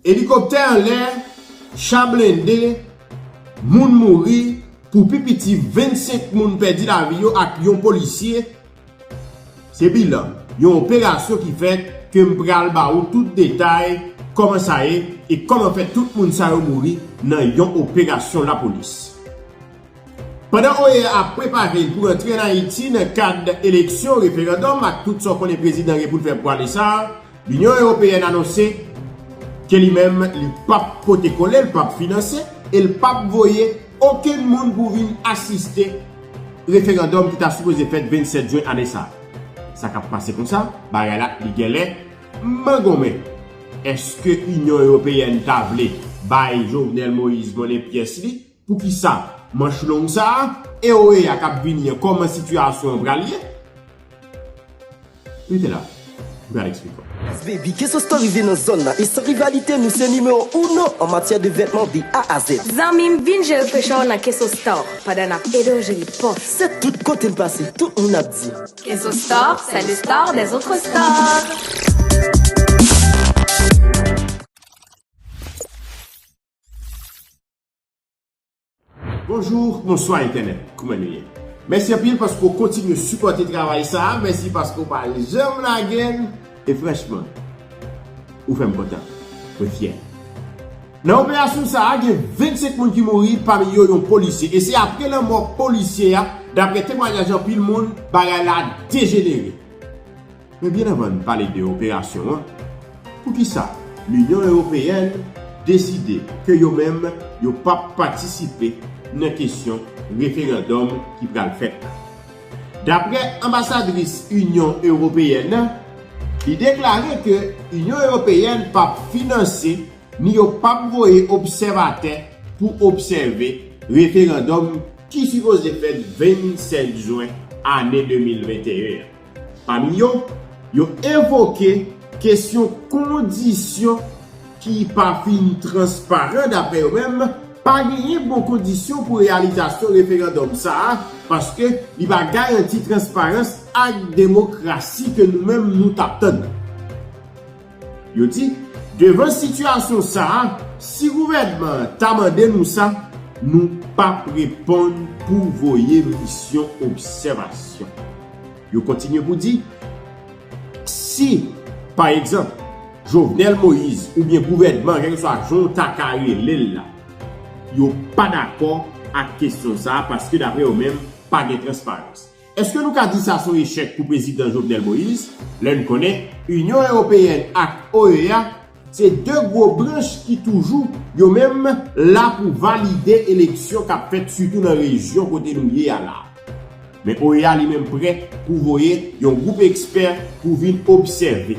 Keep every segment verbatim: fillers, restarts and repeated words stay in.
Elikoptè anlè, cha blende, moun mouri, pou pi piti vennsenk moun pèdi lavi yo ak yon polisye. Se bilan yon operasyon ki fèt ke m pral ba ou tout detay kòman sa ye e kòman fè tout moun sa yo mouri nan yon operasyon lapolis. Pandan O E A ap prepare l pou rantre ann Ayiti nan kad eleksyon, referandòm ak tout sa w konnen prezidan gen pou l fè pou ane sa a, Linyon Ewopeyèn anonse ke li menm, li p ap pote kole, l p ap finanse, e l p ap voye okenn moun pou vin asiste referandòm ki ta sipoze fèt vennsèt jen ane sa a. Sa k ap pase konsa, bagay la, li genlè mangonmen. Èske Inyon Ewopeyèn ta vle bay Jovenel Moïse monnen pyès li? Poukisa manch long sa a? E O E A k ap vini an, kòman sitiyasyon an pral ye? Rete la, m pral eksplike w. Baby, Keso Store rive nan zòn nan e san rivalite, nou se nimewo uno an matyè de vètman de A a Z. Zanmi m, vin jere frechè w nan Keso Store pandan n ap ede w jere pòch. Se tout kote m pase, tout moun ap di. Keso Store, c'est le store des autres stores. Bonjou, bonswa entènèt, kouman nou ye? Mèsi anpil paske w kontinye sipòte travay sa a, mèsi paske w pa janm lage n, e franchman, ou fè m kontan, mwen fyè. Nan operasyon sa a, gen vennsenk moun ki mouri, pami yo yon polisye, e se apre lanmò polisye a, daprè temwayaj anpil moun, bagay la dejenere. Men byen anvan n pale de operasyon an, poukisa Linyon Ewopeyèn deside ke yo menm, yo p ap patisipe nan kesyon referandòm ki pral fèt la? Daprè anbasadris Inyon Ewopeyèn nan, li deklare ke Inyon Ewopeyèn p ap finanse ni yo p ap voye obsèvatè pou obsève referandòm ki sipoze fèt vennsèt jen ane de mil venteyen an. Pami yo, yo evoke kesyon kondisyon ki pa fin transparan daprè yo menm, pa genyen bon kondisyon pou reyalizasyon referandòm sa a, paske li pa garanti transparans ak demokrasi ke nou menm nou t ap tann. Yo di, devan sitiyasyon sa a, si gouvènman an ta mande nou sa, nou p ap reponn pou voye misyon obsèvasyon. Yo kontinye pou di, si, pa egzanp, Jovenel Moïse oubyen gouvènman, kèlkeswa jan w ta ka rele l la, yo pa dakò ak kesyon sa a, paske daprè yo menm, pa gen transparans. Èske nou ka di sa se yon echèk pou prezidan Jovenel Moïse, lè n konnen Inyon Ewopeyèn ak O E A se de gwo branch ki toujou, yo menm, la pou valide eleksyon k ap fèt, sitou nan rejyon kote nou ye a la a? Men O E A li menm prè pou voye yon gwoup ekspè pou vin obsève.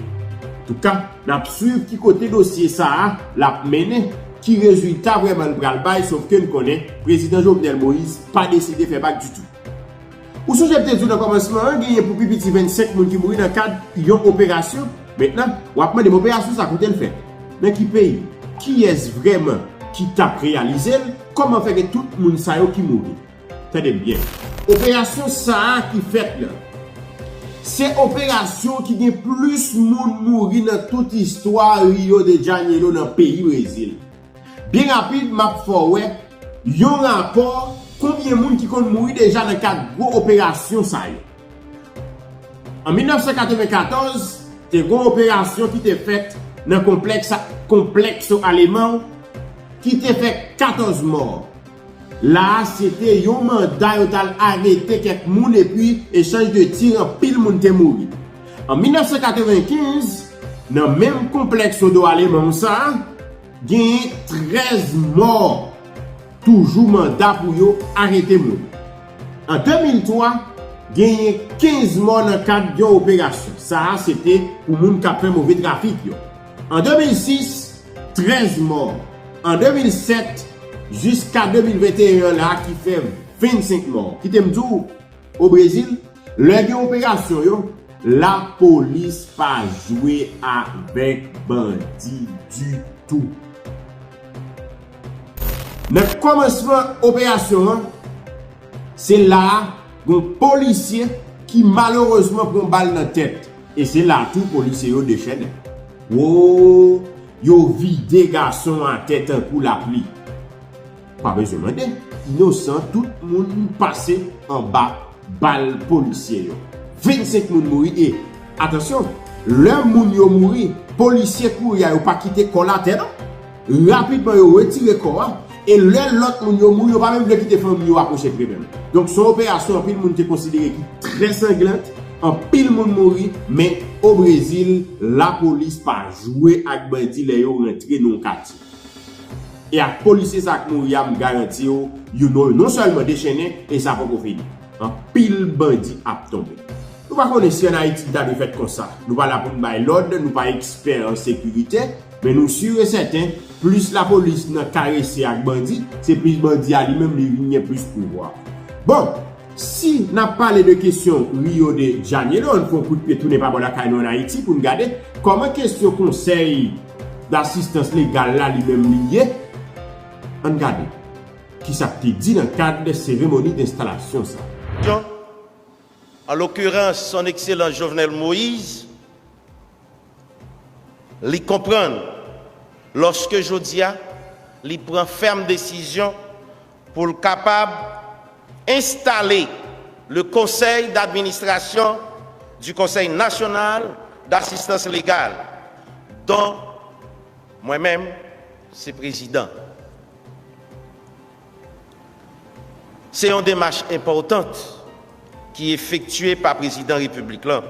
Antouka, n ap swiv ki kote dosye sa a l ap mennen, ki rezilta vrèman l pral bay, sòf ke n konnen prezidan Jovenel Moïse pa deside fè bak ditou. Ou sonje m te di w nan kòmansman an, genyen pou pi piti vennsenk moun ki mouri nan kad yon operasyon. Mentnan, w ap mande m operasyon sa kote l fèt? Nan ki peyi? Kiyès vrèman ki t ap reyalize l? Kòman fè gen tout moun sa yo ki mouri? Tande m byen. Operasyon sa a ki fèt la, se operasyon ki gen plis moun mouri nan tout istwa Rio de Janeiro nan peyi Brezil. Byen rapid, m ap fè w wè yon rapò konbyen moun ki konn mouri deja nan kad gwo operasyon sa yo. An mil nèf san katrevenkatòz, te gen yon operasyon ki te fèt nan konplèks, konplèks aleman, ki te fè katòz mò. La a, se te yon manda yo t al arete kèk moun epi echanj de tir, anpil moun te mouri. An mil nèf san katrevenkenz, nan menm konplèks odo aleman sa a, genyen trèz mò, toujou manda pou yo arete moun. An de mil twa, genyen kenz mò nan kad yon operasyon. Sa a, se te pou moun k ap fè move trafik yo. An de mil sis, trèz mò. An de mil sèt, jiska de mil venteyen an la, ki fè vennsenk mò. Kite m di w, o Brezil, lè gen operasyon yo, lapolis pa jwe avèk bandi ditou. Nan kòmansman operasyon an, se la a, gon polisye ki malerezman pran bal nan tèt. E se la tou polisye yo dechènen. Wo, Yo vide gason atè tankou lapli. Pa bezwen mande, inosan tout moun pase anba bal polisye yo. Vennsenk moun mouri e, atansyon, lè moun yo mouri, polisye kouri a yo pa kite kò l atè non. Rapidman yo retire kò a e lè lòt moun yo mouri, yo pa menm vle kite fanmi yo apwoche pre menm. Donk se yon operasyon anpil moun te konsidere ki trè sanglant, anpil moun mouri, men o Brezil, lapolis pa jwe ak bandi lè yo rantre nan yon katye. E ak polisye sa k mouri a, m garanti w, yo non, non sèlman dechennen, e sa poko fini. Anpil bandi ap tonbe. Nou pa konnen si ann Ayiti li ta dwe fèt konsa. Nou pa la pou n bay lòd, nou pa ekspè an sekirite, men nou si e sèten, plis lapolis nan karese ak bandi, se plis bandi a li menm li vin gen plis pouvwa. Bon, si n ap pale de kesyon Rio de Janeiro, ann fè yon kout pye tounen pa bò lakay nou ann Ayiti pou n gade kòman kesyon konsèy dasistans legal la li menm li ye. Ann gade kisa k te di nan kad seremoni denstalasyon sa. En l'occurrence, Son Excellence Jovenel Moïse, li konprann lòske jodi a li pran fèm desizyon pou l kapab enstale le conseil d'administration du Conseil national d'assistance légale, dont mwen menm se prezidan. Se yon demach enpòtan ki efektye pa prezidan repiblik lan.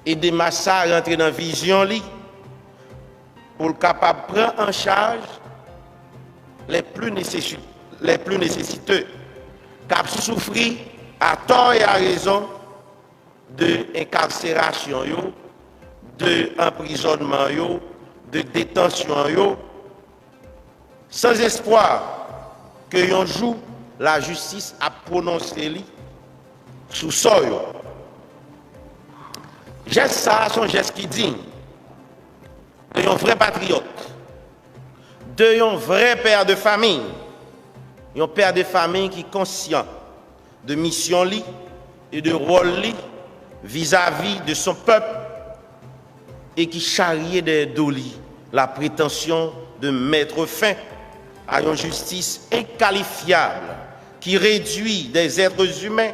E demach sa a rantre nan vizyon li pou l kapab pran an chaj les plus nécessi- les plus nécessiteux k ap soufri atò e arezon de enkarserasyon yo, de anprizònman yo, de detansyon yo, sans espoir ke yon jou lajistis ap pwononse li sou sò yo. Jès sa a se yon jès ki diy de yon vrè patriyòt, de yon vrè pè de fanmi, yon pè de fanmi ki konsyan de misyon li e de wòl li vizavi de son pèp e ki charye dèyè do li la prétention de mettre fin à une justice inqualifiable qui réduit des êtres humains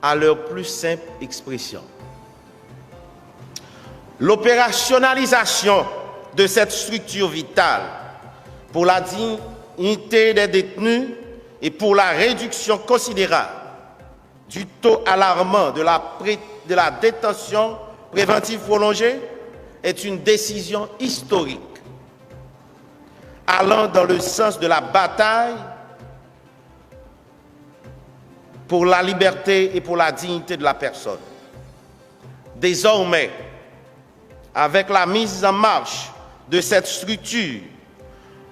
à leur plus simple expression. L'opérationnalisation de cette structure vitale pour la dignité des détenus et pour la réduction considérable du taux alarmant de la, pré- de la détention préventive prolongée est une décision historique allant dans le sens de la bataille pour la liberté et pour la dignité de la personne. Désormais, avec la mise en marche de cette structure,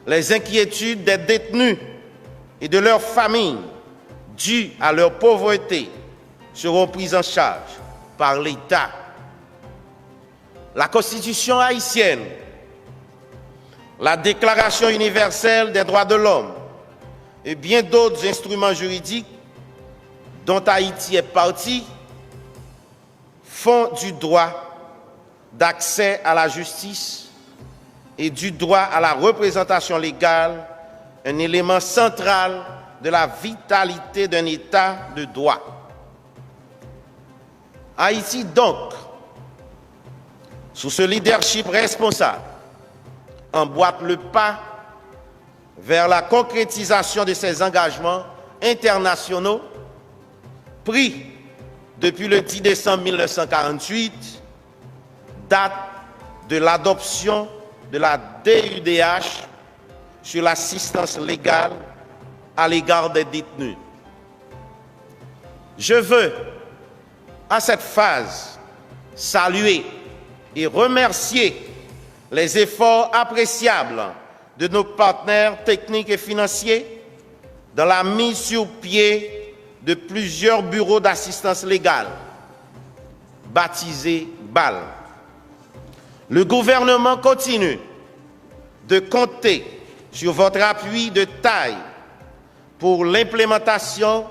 les inquiétudes des détenus et de leurs familles dues à leur pauvreté seront prises en charge par l'État. La Constitution haïtienne, la Déclaration universelle des droits de l'homme et bien d'autres instruments juridiques dont Haïti est partie font du droit d'accès à la justice et du droit à la représentation légale un élément central de la vitalité d'un État de droit. Haïti donc, sous ce leadership responsable, emboîte le pas vers la concrétisation de ses engagements internationaux pris depuis le dix décembre mille neuf cent quarante-huit, date de l'adoption de la D U D H sur l'assistance légale à l'égard des détenus. Je veux, à cette phase, saluer et remercier les efforts appréciables de nos partenaires techniques et financiers dans la mise sur pied de plusieurs bureaux d'assistance légale, baptisés bal. Le gouvernement continue de compter sur votre appui de taille pour l'implémentation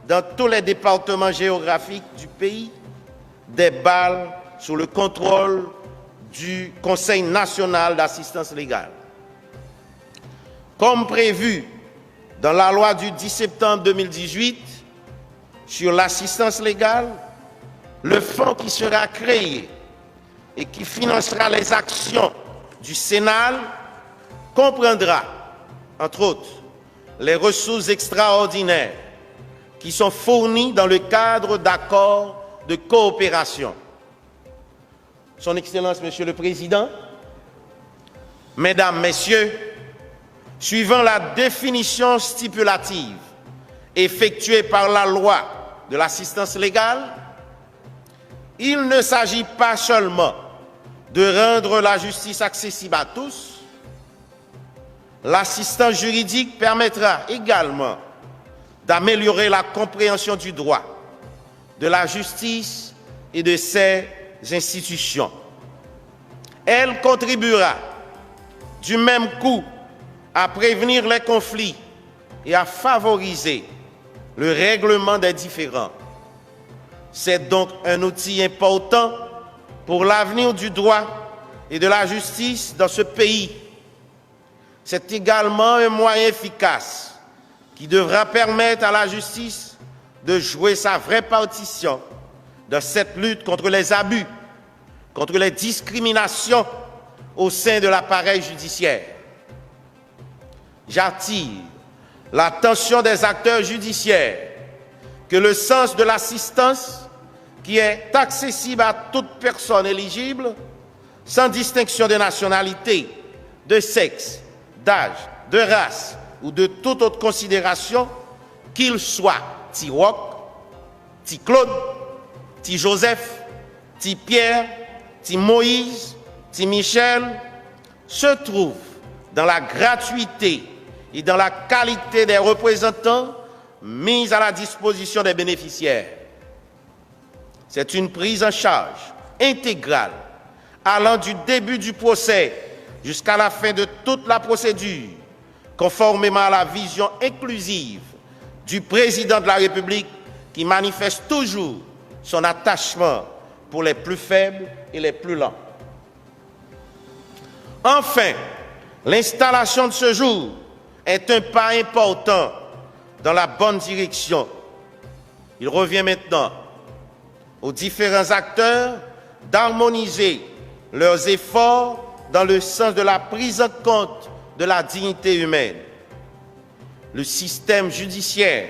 dans tous les départements géographiques du pays des bal sous le contrôle du Conseil national d'assistance légale. Comme prévu dans la loi du dix septembre deux mille dix-huit sur l'assistance légale, le fonds qui sera créé et qui financera les actions du CENAL comprendra, entre autres, les ressources extraordinaires qui sont fournies dans le cadre d'accords de coopération. Son Excellence, Monsieur le Président, Mesdames, Messieurs, suivant la définition stipulative effectuée par la loi de l'assistance légale, il ne s'agit pas seulement de rendre la justice accessible à tous, l'assistance juridique permettra également d'améliorer la compréhension du droit, de la justice et de ses institutions. Elle contribuera du même coup à prévenir les conflits et à favoriser le règlement des différends. C'est donc un outil important pour l'avenir du droit et de la justice dans ce pays. C'est également un moyen efficace qui devra permettre à la justice de jouer sa vraie partition dans cette lutte contre les abus, contre les discriminations au sein de l'appareil judiciaire. J'attire l'attention des acteurs judiciaires que le sens de l'assistance, qui est accessible à toute personne éligible, sans distinction de nationalité, de sexe, d'âge, de race ou de toute autre considération, qu'il soit Ti Wòk, Ti Claude, Ti Joseph, Ti Pierre, Ti Moïse, Ti Michel, se trouve dans la gratuité et dans la qualité des représentants mis à la disposition des bénéficiaires. C'est une prise en charge intégrale allant du début du procès jusqu'à la fin de toute la procédure, conformément à la vision inclusive du président de la République qui manifeste toujours son attachement pour les plus faibles et les plus lents. Enfin, l'installation de ce jour est un pas important dans la bonne direction. Il revient maintenant aux différents acteurs d'harmoniser leurs efforts dans le sens de la prise en compte de la dignité humaine. Le système judiciaire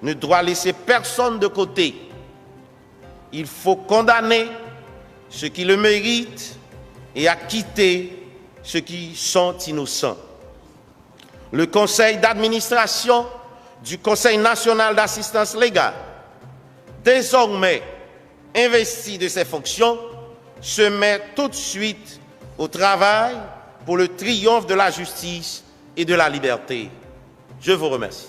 ne doit laisser personne de côté. Il faut condamner ceux qui le méritent et acquitter ceux qui sont innocents. Le conseil d'administration du Conseil national d'assistance légale, désormais investi de ses fonctions, se met tout de suite au travail pour le triomphe de la justice et de la liberté. Je vous remercie.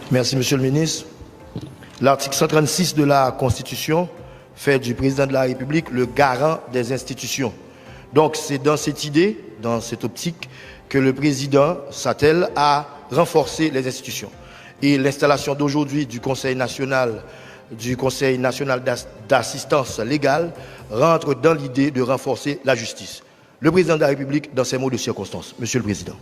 Merci, Monsieur le Ministre. L'article cent trente-six de la Constitution fait du président de la République le garant des institutions. Donc, c'est dans cette idée, dans cette optique, que le président s'attelle à renforcer les institutions. Et l'installation d'aujourd'hui du Conseil national, du Conseil national d'ass- d'assistance légale rentre dans l'idée de renforcer la justice. Le président de la République, dans ces mots de circonstance. Monsieur le Président.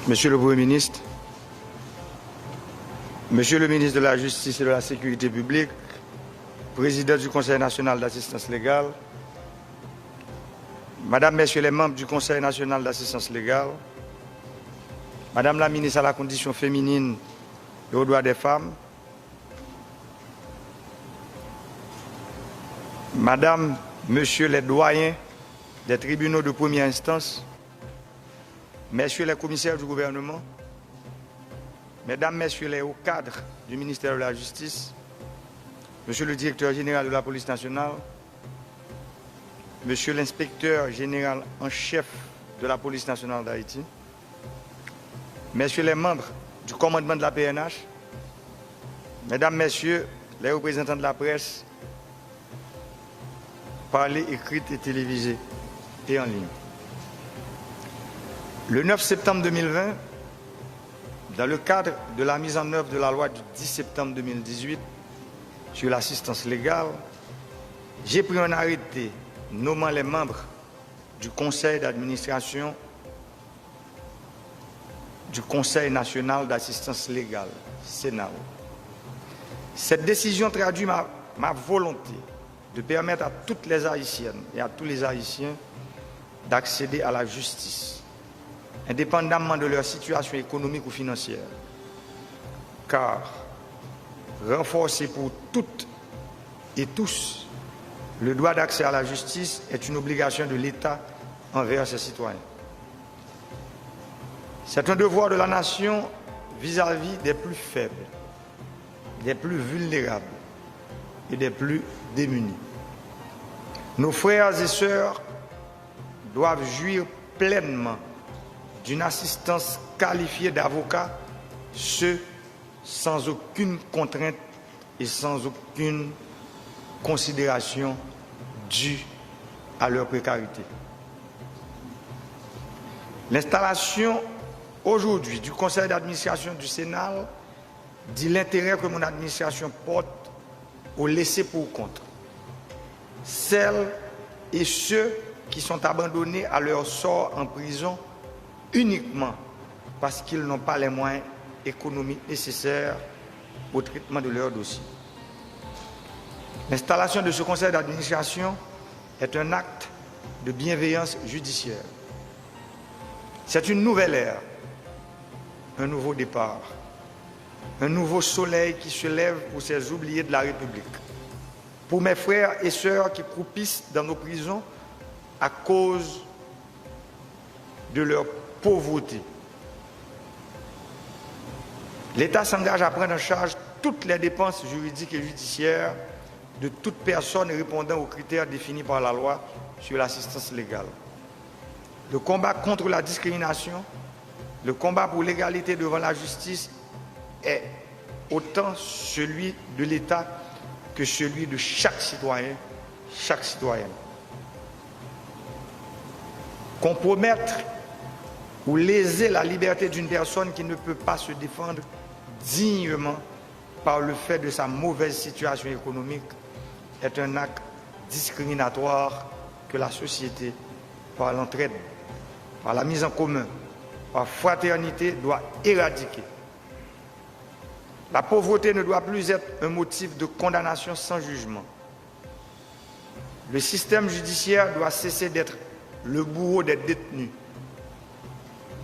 Monsieur le Premier ministre, Monsieur le ministre de la Justice et de la Sécurité publique, Président du Conseil national d'assistance légale, Madame, Messieurs les membres du Conseil national d'assistance légale, Madame la ministre à la condition féminine et aux droits des femmes, Madame, Monsieur les doyens des tribunaux de première instance, Messieurs les commissaires du gouvernement, Mesdames, Messieurs les hauts cadres du ministère de la Justice, Monsieur le Directeur général de la Police nationale, Monsieur l'Inspecteur général en chef de la Police nationale d'Haïti, Messieurs les membres du commandement de la P N H, Mesdames, Messieurs les représentants de la presse, parlée écrite et télévisée et en ligne. Le neuf septembre deux mille vingt, dans le cadre de la mise en œuvre de la loi du dix septembre deux mille dix-huit sur l'assistance légale, j'ai pris un arrêté nommant les membres du conseil d'administration du Conseil national d'assistance légale, CENAL. Cette décision traduit ma, ma volonté de permettre à toutes les Haïtiennes et à tous les Haïtiens d'accéder à la justice, indépendamment de leur situation économique ou financière. Car renforcer pour toutes et tous le droit d'accès à la justice est une obligation de l'État envers ses citoyens. C'est un devoir de la nation vis-à-vis des plus faibles, des plus vulnérables et des plus démunis. Nos frères et sœurs doivent jouir pleinement d'une assistance qualifiée d'avocats, ce sans aucune contrainte et sans aucune considération due à leur précarité. L'installation aujourd'hui du conseil d'administration du CENAL dit l'intérêt que mon administration porte aux laissés-pour-compte, celles et ceux qui sont abandonnés à leur sort en prison uniquement parce qu'ils n'ont pas les moyens économiques nécessaires au traitement de leur dossier. L'installation de ce conseil d'administration est un acte de bienveillance judiciaire. C'est une nouvelle ère, un nouveau départ, un nouveau soleil qui se lève pour ces oubliés de la République, pour mes frères et sœurs qui croupissent dans nos prisons à cause de leur pauvreté. L'État s'engage à prendre en charge toutes les dépenses juridiques et judiciaires de toute personne répondant aux critères définis par la loi sur l'assistance légale. Le combat contre la discrimination, le combat pour l'égalité devant la justice est autant celui de l'État que celui de chaque citoyen, chaque citoyenne. Compromettre ou léser la liberté d'une personne qui ne peut pas se défendre dignement par le fait de sa mauvaise situation économique est un acte discriminatoire que la société, par l'entraide, par la mise en commun, par fraternité, doit éradiquer. La pauvreté ne doit plus être un motif de condamnation sans jugement. Le système judiciaire doit cesser d'être le bourreau des détenus.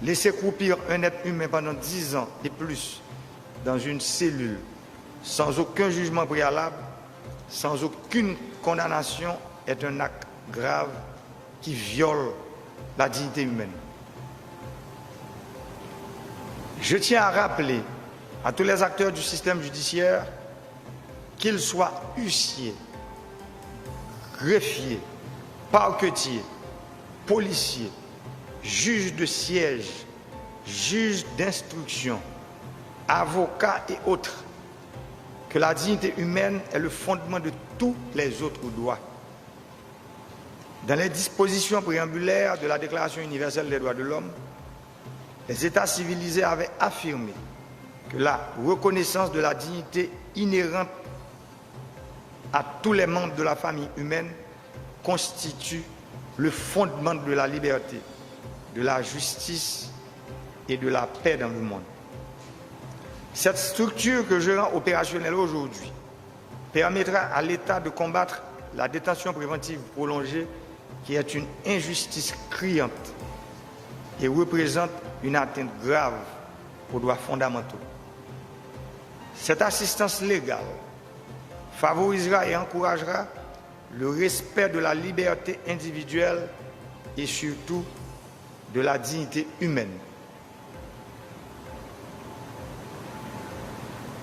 Laisser croupir un être humain pendant dix ans et plus dans une cellule, sans aucun jugement préalable, sans aucune condamnation, est un acte grave qui viole la dignité humaine. Je tiens à rappeler à tous les acteurs du système judiciaire, qu'ils soient huissiers, greffiers, parquetiers, policiers, juges de siège, juges d'instruction, avocats et autres, que la dignité humaine est le fondement de tous les autres droits. Dans les dispositions préambulaires de la Déclaration universelle des droits de l'homme, les États civilisés avaient affirmé que la reconnaissance de la dignité inhérente à tous les membres de la famille humaine constitue le fondement de la liberté, de la justice et de la paix dans le monde. Cette structure que je rends opérationnelle aujourd'hui permettra à l'État de combattre la détention préventive prolongée, qui est une injustice criante et représente une atteinte grave aux droits fondamentaux. Cette assistance légale favorisera et encouragera le respect de la liberté individuelle et surtout de la dignité humaine.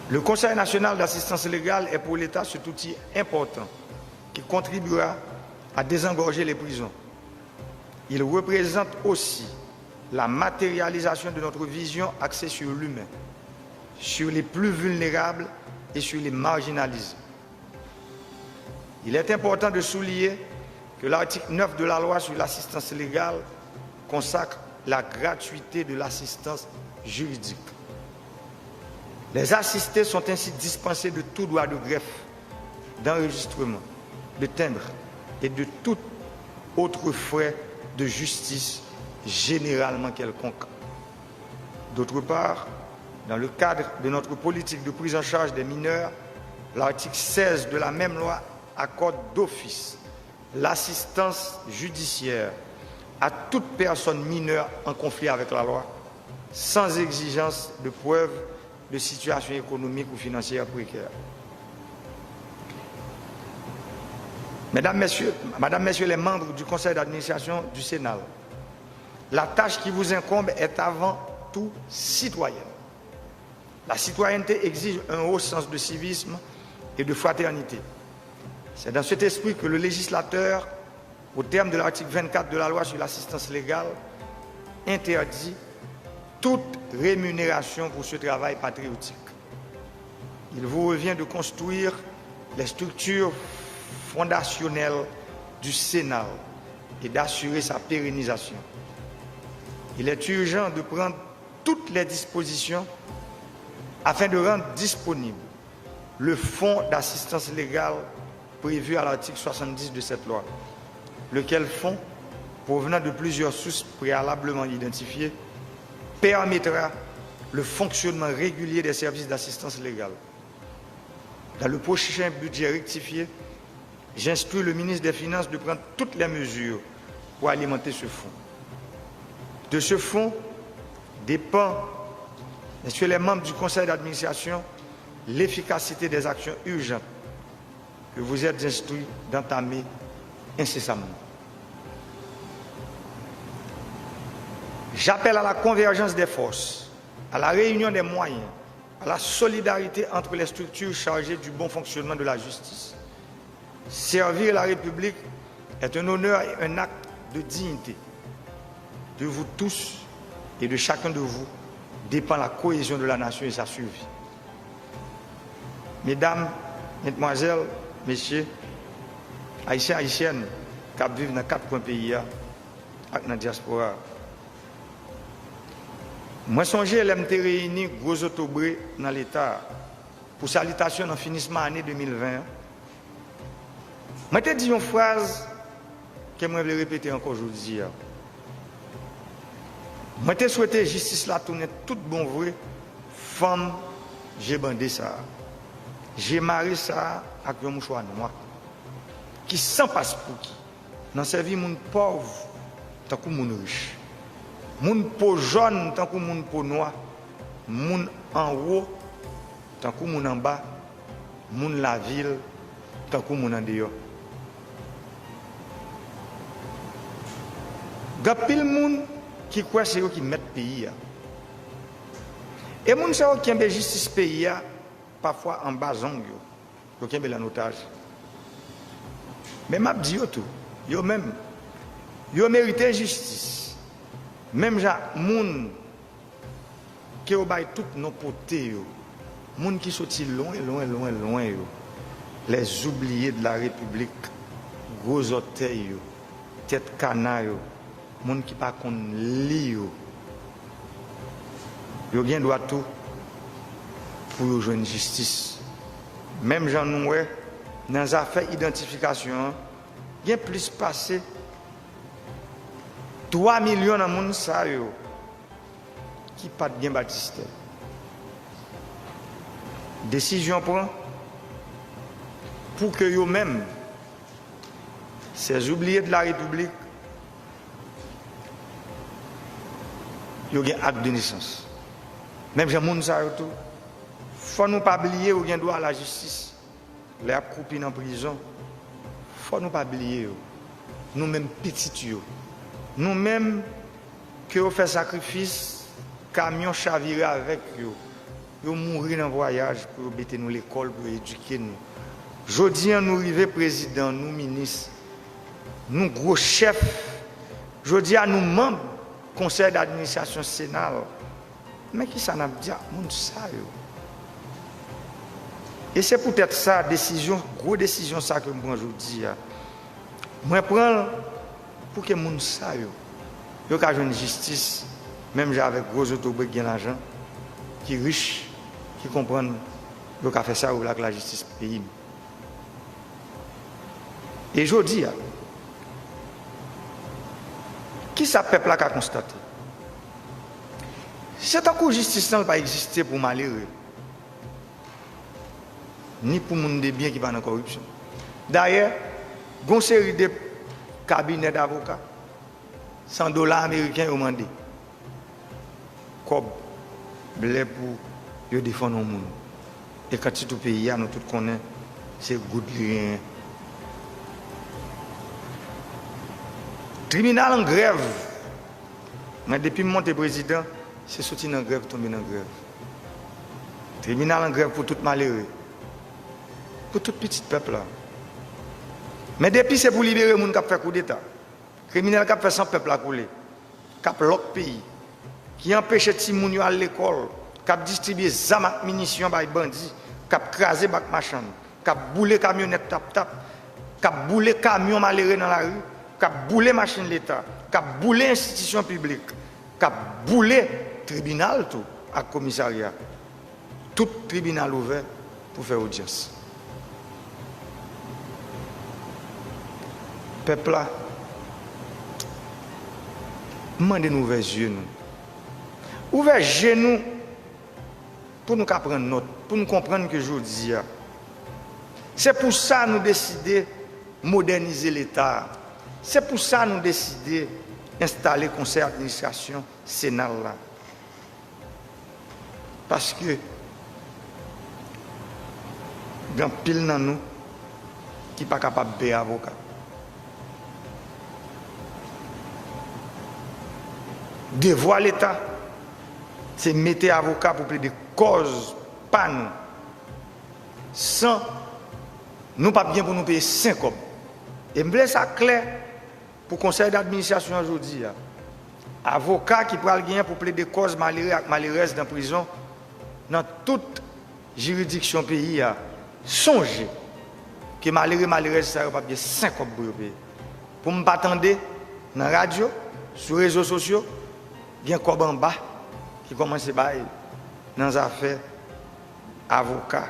Le Conseil national d'assistance légale est pour l'État cet outil important qui contribuera à désengorger les prisons. Il représente aussi la matérialisation de notre vision axée sur l'humain, sur les plus vulnérables et sur les marginalisés. Il est important de souligner que l'article neuf de la loi sur l'assistance légale consacre la gratuité de l'assistance juridique. Les assistés sont ainsi dispensés de tout droit de greffe, d'enregistrement, de timbre et de tout autre frais de justice généralement quelconque. D'autre part, dans le cadre de notre politique de prise en charge des mineurs, l'article seize de la même loi accorde d'office l'assistance judiciaire à toute personne mineure en conflit avec la loi, sans exigence de preuve de situation économique ou financière précaire. Mesdames, Messieurs, Madame, Messieurs les membres du Conseil d'administration du CENAL, la tâche qui vous incombe est avant tout citoyenne. La citoyenneté exige un haut sens de civisme et de fraternité. C'est dans cet esprit que le législateur, au terme de l'article vingt-quatre de la loi sur l'assistance légale, interdit toute rémunération pour ce travail patriotique. Il vous revient de construire les structures fondationnelles du CENAL et d'assurer sa pérennisation. Il est urgent de prendre toutes les dispositions afin de rendre disponible le fonds d'assistance légale prévu à l'article soixante-dix de cette loi, lequel fonds, provenant de plusieurs sources préalablement identifiées, permettra le fonctionnement régulier des services d'assistance légale. Dans le prochain budget rectifié, j'instruis le ministre des Finances de prendre toutes les mesures pour alimenter ce fonds. De ce fonds dépend, Messieurs les membres du conseil d'administration, l'efficacité des actions urgentes que vous êtes instruits d'entamer incessamment. J'appelle à la convergence des forces, à la réunion des moyens, à la solidarité entre les structures chargées du bon fonctionnement de la justice. Servir la République est un honneur et un acte de dignité. De vous tous et de chacun de vous dépend la cohésion de la nation et sa survie. Medam, medmwazèl, mesye, Ayisyen, Ayisyèn k ap viv nan kat kwen peyi a ak nan dyaspora a. Mwen sonje lè m te reyini gwo zotobre nan Leta a pou salitasyon nan finisman ane de mil ven an. Mwen te di yon fraz ke mwen vle repete ankò jodi a. Mwen te swete jistis la tounen tout bon vre fanm je bande sa a, je mare sa a ak yon mouchwa nwa, ki san paspouki nan sèvi moun pòv tankou moun rich, moun po jòn tankou moun po nwa, moun anwo tankou moun anba, moun lavil tankou moun andeyò. Gen anpil moun ki kwè se yo ki mèt peyi a. E moun sa yo kenbe jistis peyi a pafwa anba zong yo. Yo kenbe l an otaj. Men m ap di yo tou, yo menm, yo merite jistis. Menm jan ak moun ke yo bay tout non pote yo, moun ki soti lwen, lwen, lwen, lwen yo, les oubliés de la République, gwo zòtèy yo, tèt kana yo, moun ki pa konn li yo, yo gen dwa tou pou yo jwenn jistis. Menm jan nou wè, nan zafè idantifikasyon an, gen plis pase twa milyon nan moun sa yo ki pa t gen batistè. Desizyon pran pou ke yo menm, ces oubliés de la République, yo gen ak de nesans. Menm jan moun sa yo tou, fò nou pa bliye yo gen dwa a lajistis. Lè y ap koupi nan prizon, fò nou pa bliye yo. Nou menm pitit yo. Nou menm ke yo fè sakrifis, kamyon chavire avèk yo. Yo mouri nan vwayaj pou yo mete nou lekòl, pou yo edike nou. Jodi a, nou rive prezidan, nou minis, nou gwo chèf. Jodi a, nou manm konsèy d'administrasyon Sena l. Men ki sa n ap di ak moun sa yo? E se poutèt sa, desizyon, gwo desizyon sa ke m pran jodi a, mwen pran l pou ke moun sa yo, yo ka jwenn jistis, menm jan avèk gwo zotobre k gen lajan, ki rich, ki konprann, yo ka fè sa yo vle ak lajistis peyi m. E jodi a, ki sa pèp la ka konstate? Se tankou jistis lan pa egziste pou malere, ni pou moun de byen ki pa nan kòripsyon. Dayè, gon seri de kabinè davoka, san dola ameriken yo mande kòb, blè pou yo defann yon moun. E kantitou peyi a, nou tout konnen, se goud li genyen. Tribinal an grèv. Mwen, depi m monte prezidan, se soti nan grèv, tonbe nan grèv. Tribinal an grèv pou tout malere, pou tout pitit pèp la. Men depi se pou libere moun k ap fè koudeta, kriminèl k ap fè san pèp la koule, k ap lòk peyi, ki anpeche timoun yo al lekòl, k ap distribye zam ak minisyon bay bandi, k ap kraze bak machann, k ap boule kamyonèt Tap Tap, k ap boule kamyon malere nan lari, k ap boule machin Leta, k ap boule enstitisyon piblik, k ap boule tribinal tou ak komisarya. Tout tribinal ouvè pou fè odyans. Pèp la, m mande n ouvè zye nou. Ouvè je nou pou nou ka pran nòt, pou nou konprann ke jodi a, se pou sa nou deside modènize Leta a. Se pou sa nou deside enstale konsèy administrasyon Sena l la. Paske gen anpil nan nou ki pa kapab peye avoka. Devwa Leta, se mete avoka pou plede kòz pa nou, san nou p ap gen pou nou peye senk kòb. E m vle sa klè pou konsèy d'administrasyon an jodi a. Avoka ki pral genyen pou plede kòz malere ak malerèz nan prizon, nan tout jiridiksyon peyi a, sonje ke malere, malerèz sa yo p ap gen senk kòb pou yo peye. Pou m pa tande nan radyo, sou rezo sosyo, gen kòb anba ki kòmanse bay nan zafè avoka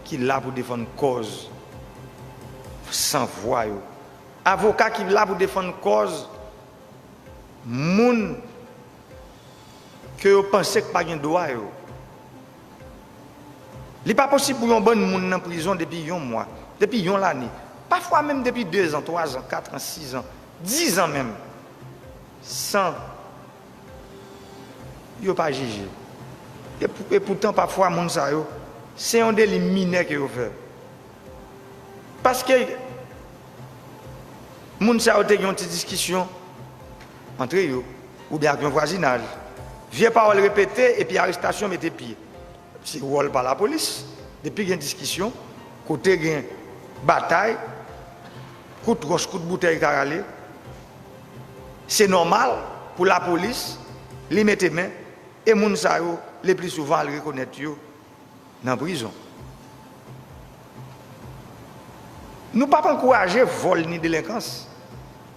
ki la pou defann kòz san vwa yo. Avoka ki la pou defann kòz moun ke yo panse k pa gen dwa yo. Li pa posib pou yon bann moun nan prizon depi yon mwa, depi yon lane, pafwa menm depi de zan, twa zan, kat an, sis an, diz an menm, san yo pa jije. E pou-, e poutan, pafwa, moun sa yo, se yon deli minè ke yo fè. Paske moun sa yo te gen yon ti diskisyon antre yo, oubyen ak yon vwazinaj. Vye pawòl repete, epi arestasyon mete pye. Se wòl pa lapolis. Depi gen diskisyon, kote gen batay, kout wòch, kout boutèy ka rale, se nòmal pou lapolis li mete men, e moun sa yo, le pli souvan, al rekonèt yo nan prizon. Nou p ap ankouraje vòl ni delenkans,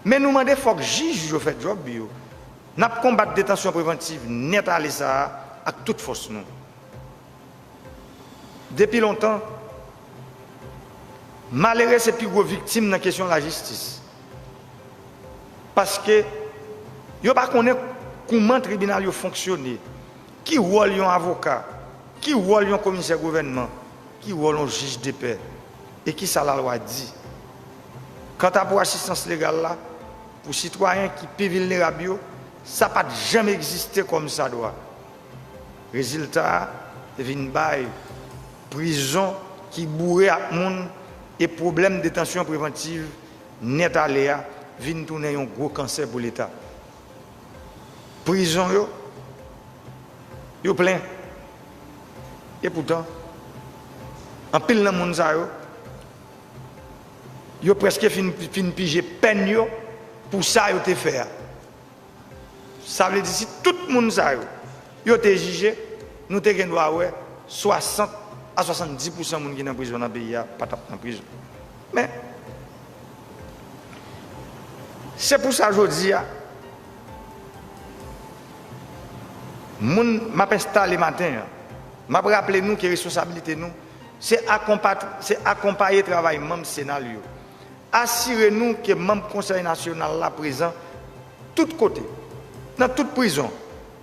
men nou mande fòk jij yo fè djòb yo. N ap konbat detansyon prevantiv nèt ale sa a ak tout fòs nou. Depi lontan, malere se pi gwo viktim nan kesyon lajistis. Paske yo pa konnen kouman tribinal yo fonksyone, ki wòl yon avoka, ki wòl yon komisè gouvènman, ki wòl yon jij depè, e ki sa lalwa di. Kanta pou asistans legal la, pou sitwayen ki pi vilnerab yo, sa pa t janm egziste kòmsadwa. Rezilta a vin bay prizon ki boure ak moun e pwoblèm detansyon prevantiv nèt ale a vin tounen yon gwo kansè pou Leta. Prizon yo, yo plen. Epoutan, anpil nan moun sa yo, yo prèske fin, fin pije pèn yo pou sa yo te fè a. Sa vle di, si tout moun sa yo, yo te jije, nou te gen dwa wè swasant a swasanndis pousan moun ki nan prizon nan peyi a pa t ap nan prizon. Men, se pou sa jodi a, moun m ap enstale maten an, m ap raple nou ke responsablite nou, se akonpa-, se akonpaye travay manm Sena l yo. Asire nou ke manm Konsèy Nasyonal la prezan tout kote, nan tout prizon,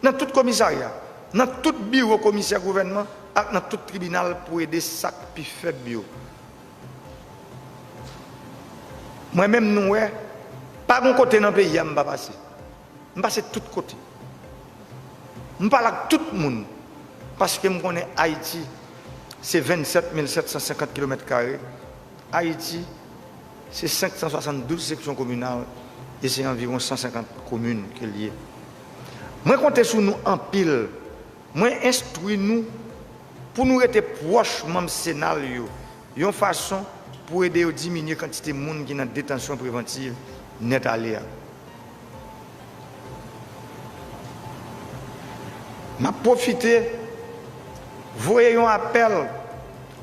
nan tout komisarya, nan tout biwo komisè gouvènman ak nan tout tribinal pou ede sa k pi fèb yo. Mwen menm, nou wè, pa gon kote nan peyi a m pa pase. M pase tout kote. M pale ak tout moun, paske m konnen Ayiti se vennsèt mil sèt san senkant kilomèt kare. Ayiti se senk san swasanndouz seksyon kominal e se anviwon san senkant komin ke l ye. Mwen konte sou nou anpil. Mwen enstwi nou pou nou rete pwòch manm Sena l yo, yon fason pou ede yo diminye kantite moun ki nan detansyon prevantiv nèt ale a. M ap pwofite voye yon apèl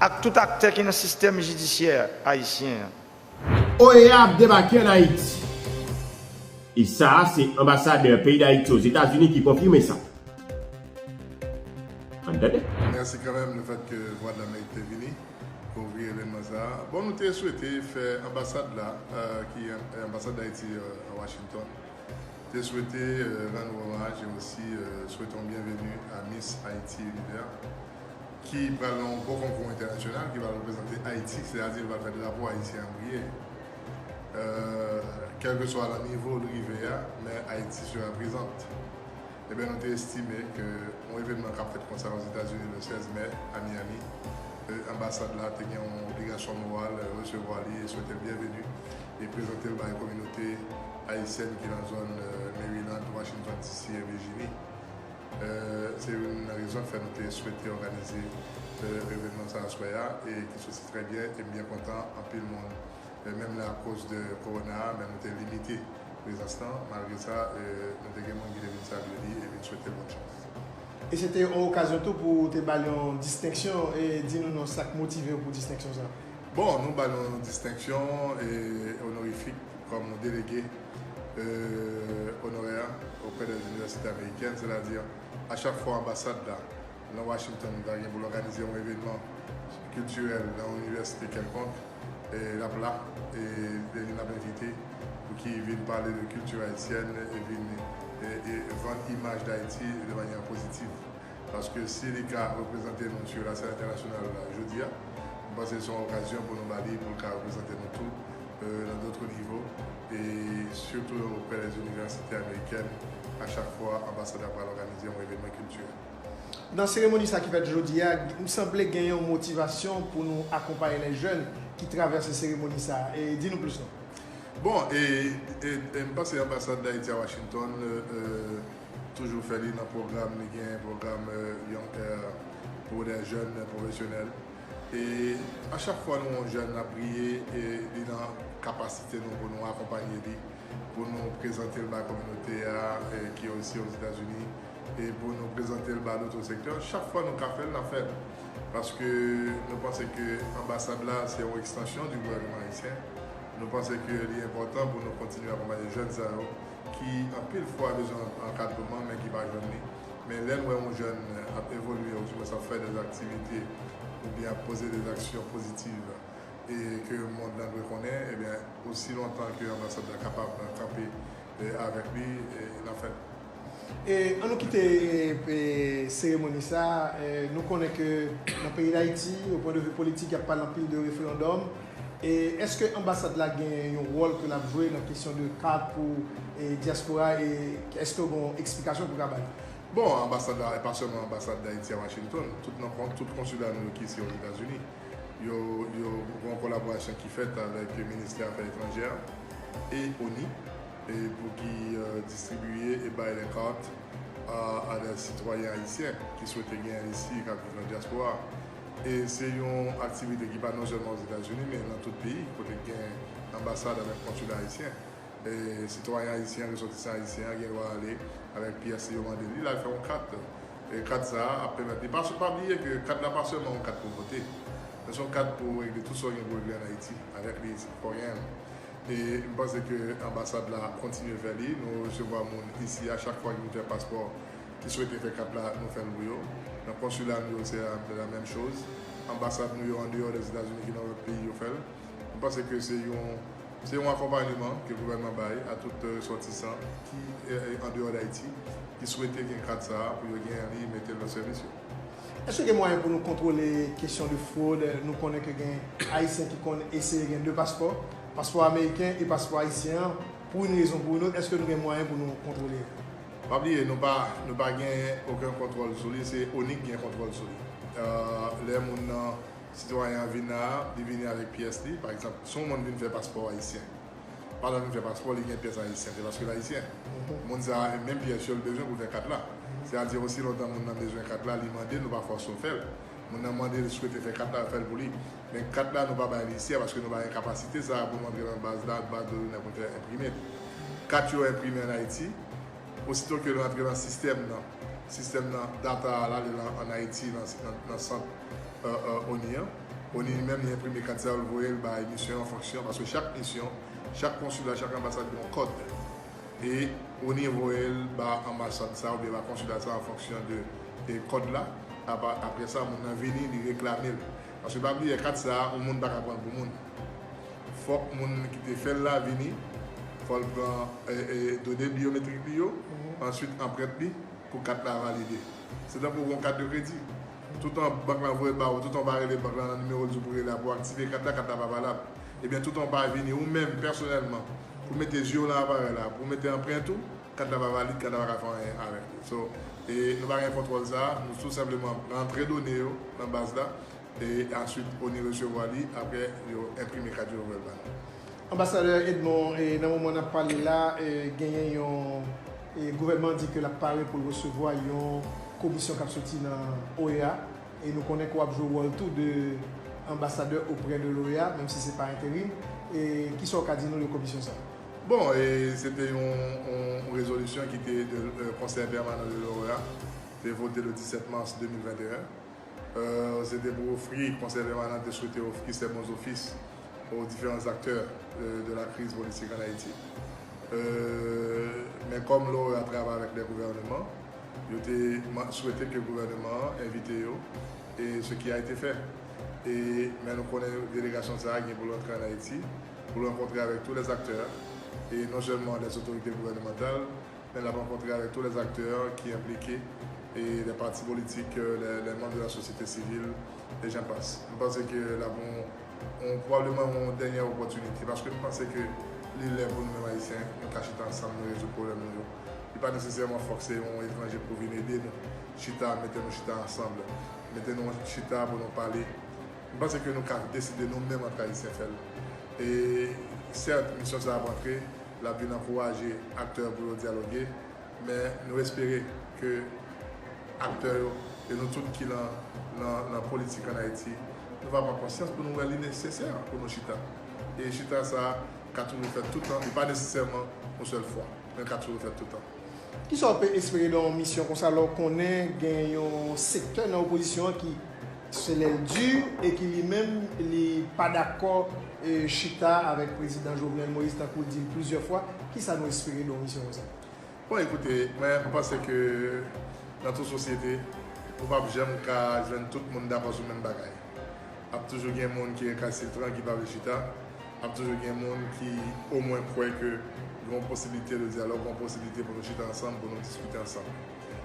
ak tout aktè ki nan sistèm jidisyè ayisyen an. O E A ap debake ann Ayiti. E sa a, se anbasadè peyi Dayiti Ozetazini ki konfime sa. Ann tande. Mèsi kanmenm lefèt ke Vwadlamerik te vini kouvri evènman sa a. Bon, nou te swete fè anbasad la, ki anbasad Dayiti an Washington, te swete rann ou omaj e osi swete yon byenveni a Miss Haiti Univers, ki pral nan yon gwo konkou entènasyonal, ki pral reprezante Ayiti, sètadi li pral fè drapo ayisyen an briye. Kèlkeswa nan nivo l rive a, men Ayiti sera prezant. Ebyen, nou te estime ke yon evènman k ap fèt konsa Ozetazini le sèz mè a Miami, anbasad la te gen yon obligasyon moral resevwa li e swete l byenveni e prezante l bay kominote ayisyèn ki nan zòn Maryland, Washington D C e Virginie. Se youn nan rezon k fè nou te swete òganize evènman sa aswè a e ki soti trè byen e m byen kontan anpil moun, menm lè akoz de kowona a, men nou te limite prezans lan. Malgre sa, nou te gen moun ki te vin salye li e vin swete l bòn chans. E se te yon okazyon tou pou w te ba l yon distenksyon. E di nou non, sa k motive w pou distenksyon sa a? Bon, nou ba l yon distenksyon e onorifik kòm yon delege onorè oprè dè inivèsite amerikèn, sètadi a chak fwa anbasad la nan Washington ta gen pou l òganize yon evènman kiltirèl nan yon inivèsite kèlkonk, l ap la e li n ap envite pou ki vin pale de kilti ayisyèn e vin vann imaj Dayiti de manyè pozitiv. Paske si li ka reprezante nou sou la sèn entènasyonal la jodi a, m panse se yon okazyon pou nou ba li pou l ka reprezante nou tou nan dòt nivo e sitou oprè dè inivèsite amerikèn a chak fwa anbasad la pral òganize yon evènman kiltirèl. Nan seremoni sa ki fèt jodi a, m sanble gen yon motivasyon pou nou akonpaye lè jèn ki travèse seremoni sa a. E di nou plis non. Bon, e, e, e m panse anbasad Dayiti a Washington toujou fè li nan pwogram li gen, pwogram Young Air pou lè jèn pwofesyonèl. E a chak fwa nou wè yon jèn ap briye, e li nan kapasite nou pou nou akonpanye li, pou nou prezante l bay kominote a ki osi Ozetazini, e pou nou prezante l ba lòt sektè. Chak fwa nou ka fè l, n ap fè l. Paske nou panse ke anbasad la se yon ekstansyon di gouvènman ayisyen. Nou panse ke li enpòtan pou nou kontinye akonpanye jèn sa yo ki anpil fwa bezwen ankadreman men ki pa jwenn li. Men lè n wè yon jèn ap evolye oudimwens ap fè dèzaktivite oubyen ap poze dèzaksyon pozitiv e ke mond lan dwe konnen, ebyen osi lontan ke anbasad la kapab kanpe avèk li, n ap fè l. E ann nou kite seremoni sa a. Nou konnen ke nan peyi Dayiti, o pwen de vi politik, y ap pale anpil de referandòm. E èske anbasad la gen yon wòl ke l ap jwe nan kesyon de kat pou dyaspora e èske w gen yon eksplikasyon pou w ka bay? Bon, anbasad la, e pa sèlman anbasad Dayiti a Washington, tout nan, tout konsila nou yo ki isi Ozetazini, yo, yo gen yon kolaborasyon ki fèt avèk ministè afè etranjè e ONI e pou ki distribiye e bay lè kat a, a dè sitwayen ayisyen ki swete gen isi k ap viv nan dyaspora. E se yon aktivite ki pa non sèlman Ozetazini, men nan tout peyi, kote gen anbasad avèk konsila ayisyen. E sitwayen ayisyen, resòtisan ayisyen an gen dwa ale avèk pyès li yo mande li, l al fè yon kat. E kat sa a ap pèmèt li, pa, pa bliye ke kat la pa sèlman yon kat pou vote, men se yon kat pou regle tout sa w gen pou regle ann Ayiti avèk li, fò w genyen l. E m panse ke anbasad la kontinye fè li. Nou resevwa moun isi a chak fwa ki vin fè paspò, ki swete fè kat la, nou fè l pou yo. Nan konsila nou yo, se la, la menm choz. Anbasad nou yo andeyò Lèzetazini ki nan lòt peyi, yo fè l. M panse ke se yon, se yon akonpayman ke gouvènman bay a tout, eh, resòtisan ki, eh, eh, andeyò d Ayiti, ki swete gen kat sa a pou yo genyen li, mete l nan sèvis yo. Èske gen mwayen pou nou kontwole kesyon de fwod? Nou konnen ke gen Ayisyen ki konn eseye gen de paspò, paspò ameriken e paspò ayisyen an, pou yon rezon pou yon lòt, èske nou gen mwayen pou nou kontwole? Pa bliye, nou pa, nou pa gen okenn kontwòl sou li, se ONI ki gen kontwòl sou li. Eh, lè moun nan, sitwayen an vin la, li vini avèk pyès li, pa egzanp, si yon moun vin fè paspò ayisyen, pandan l vin fè paspò, li gen pyès ayisyen, se paske l ayisyen. Moun sa a, menm pyès yo, l bezwen pou l fè kat la. Sètadi, osi lontan moun nan bezwen kat la, li mande, nou pa fòse w fè l. Moun nan mande, l swete fè kat la, l fè l pou li. Men kat la, nou pa bay li isi a, paske nou pa gen kapasite sa a pou nou antre nan baz la, baz de done pou n fè enprime l. Kat yo enprime ann Ayiti, osito ke l rantre nan sistèm nan, sistèm nan, data a, l ale nan, ann Ayiti, nan, nan, nan sant, eh, eh, ONI an. ONI li menm, li enprime kat sa yo, l voye l bay misyon an fonksyon, paske chak misyon, chak konsila, chak anbasad gen yon kòd. E ONI voye l ba anbasad sa oubyen ba konsila sa an fonksyon de, de kòd la. Apa-, apre sa, moun nan vini, li reklame l. Paske pa bliye, kat sa a, yon moun pa ka pran l pou moun. Fòk moun ki te fè l la vini, fò l pran, eh, eh, done biyometrik li yo, answit anprent li, pou kat la valide. Se tankou yon kat de kredi. Toutan bank lan voye l ba ou, toutan w pa rele bank lan nan nimewo l di w pou rele a pou aktive kat la, kat la pa valab. Ebyen, toutan w pa vini ou menm pèsonèlman pou mete zye w nan aparèy la, pou mete anprent ou, kat la pa valid, kat la pa ka fè anyen avèk li. So, e nou pa gen kontwòl sa a, nou tou senpleman rantre done yo nan baz la, e answit ONI resevwa li, apre yo enprime kat yo, yo voye l ba nou. Anbasadè Edmond, e nan moman n ap pale la, e genyen yon, e gouvènman an di ke l ap pare pou l resevwa yon komisyon k ap soti nan OEA, e nou konnen ke w ap jwe wòl tou de anbasadè oprè de l'OEA, menm si se pa enterim. E kisa w ka di nou de komisyon sa a? Bon, e se te yon, yon rezolisyon ki te de, euh, Konsèy Pèmanan de l'OEA, te vote le disèt mas de mil venteyen. Euh, se te pou ofri, Konsèy Pèmanan te swete ofri sèmon zofis aux différents acteurs de, de la crise politique en Haïti. Euh, men kòm l'OEA travay avèk de gouvèneman, yo te ma-, swete ke gouvèneman an envite yo, e ce qui a été fait. E, men nou konnen delegasyon sa a gen pou l antre ann Ayiti, pou l rankontre avèk tous les acteurs, e non sèlman les autorités gouvernementales, men l ap rankontre avèk tous les acteurs qui impliqués, et les partis politiques, euh, les, les membres de la société civile, et j'en passe. M panse ke l ap yon, yon, pwobableman yon dènyè opòtinite, paske m panse ke li lè pou nou menm Ayisyen, nou ka chita ansanm, nou rezoud pwoblèm nou yo. Li pa nesesèman fòk se yon etranje pou vin ede nou. Chita, mete nou chita ansanm, mete nou chita pou nou pale. M panse ke nou ka deside nou menm ant Ayisyen fè l. E sèt, misyon sa a ap antre, l ap vin ankouraje aktè yo pou yo dyaloge, men nou espere ke aktè yo e nou tout ki nan, nan, nan politik ann Ayiti, nou va pran konsyans pou nou wè li nesesè pou nou chita. E chita sa a ka toujou fèt toutan, li pa nesesèman yon sèl fwa, men ka toujou fèt toutan. Kisa w pe espere nan yon misyon konsa lè w konnen gen yon sektè nan opozisyon an ki se lè l di e ki li menm li pa dakò, e, chita avèk prezidan Jovenel Moïse tankou l di l plizyè fwa? Kisa nou espere nan yon misyon konsa? Bon, ekoute, mwen, m panse ke nan tout sosyete, ou p ap janm ka jwenn tout moun dakò sou menm bagay. Ap toujou gen moun ki rekalsitran, ki pa vle chita. Ap toujou gen moun ki omwen kwè ke gen yon posiblite de dyalòg, yon posiblite pou nou chita ansanm, pou nou diskite ansanm.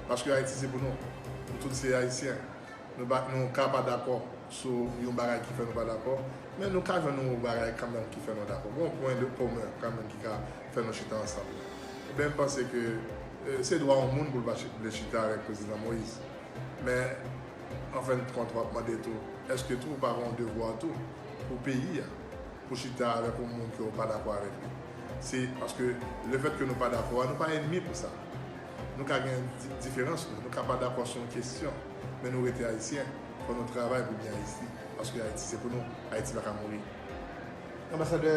Paske Ayiti se pou nou. Nou tout se Ayisyen. Nou pa, nou ka pa dakò sou yon bagay ki fè nou pa dakò, men nou ka jwenn yon bagay kanmenm ki fè nou dakò. Gen yon pwen de komen kanmenm ki ka fè nou chita ansanm. Ebyen, m panse ke, eh, se dwa yon moun pou l pa chi-, vle chita avèk prezidan Moïse. Men, an fen de kont, w ap mande tou, èske tou ou pa gen yon devwa tou pou peyi a, pou chita avèk yon moun ke w pa dakò avèk li? Se paske lefèt ke nou pa dakò a, nou pa ènmi pou sa. Nou ka gen di- diferans, nou, nou ka pa dakò sou yon kesyon, men nou rete Ayisyen. Fò nou travay pou byen Ayiti. Paske Ayiti se pou nou. Ayiti pa ka mouri. Anbasadè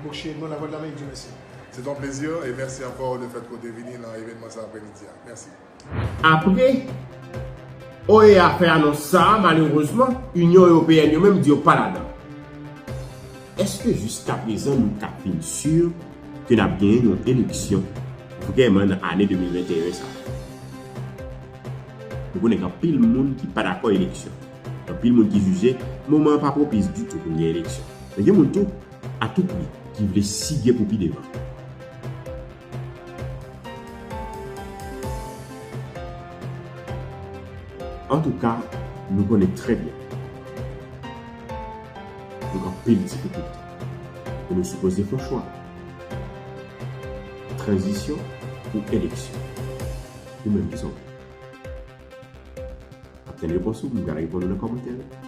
Bookchy Edmond, Lavwadlamerik di w mèsi. C'est un plaisir et merci encore le fait que vous vini dans l'événement cet après-midi. Merci. Apre O E A fè anons sa a, malerezman, Inyon Ewopeyèn yo menm di yo pa ladan. Èske jiskaprezan nou ka fin si ke n ap genyen yon eleksyon vrèman nan ane de mil venteyen sa a? Nou konnen gen anpil moun ki pa dakò eleksyon. Anpil moun ki jije moman an pa pwopis ditou pou n gen eleksyon. Men gen moun tou, a tou pri, ki vle sige pou pi devan. Antouka, nou konnen trè byen nou gen anpil difikulte. E nou sipoze fè yon chwa. Tranzisyon ou eleksyon? Ou menm ki sa w ap tann repons ou, m pral reponn ou nan kòmantè yo.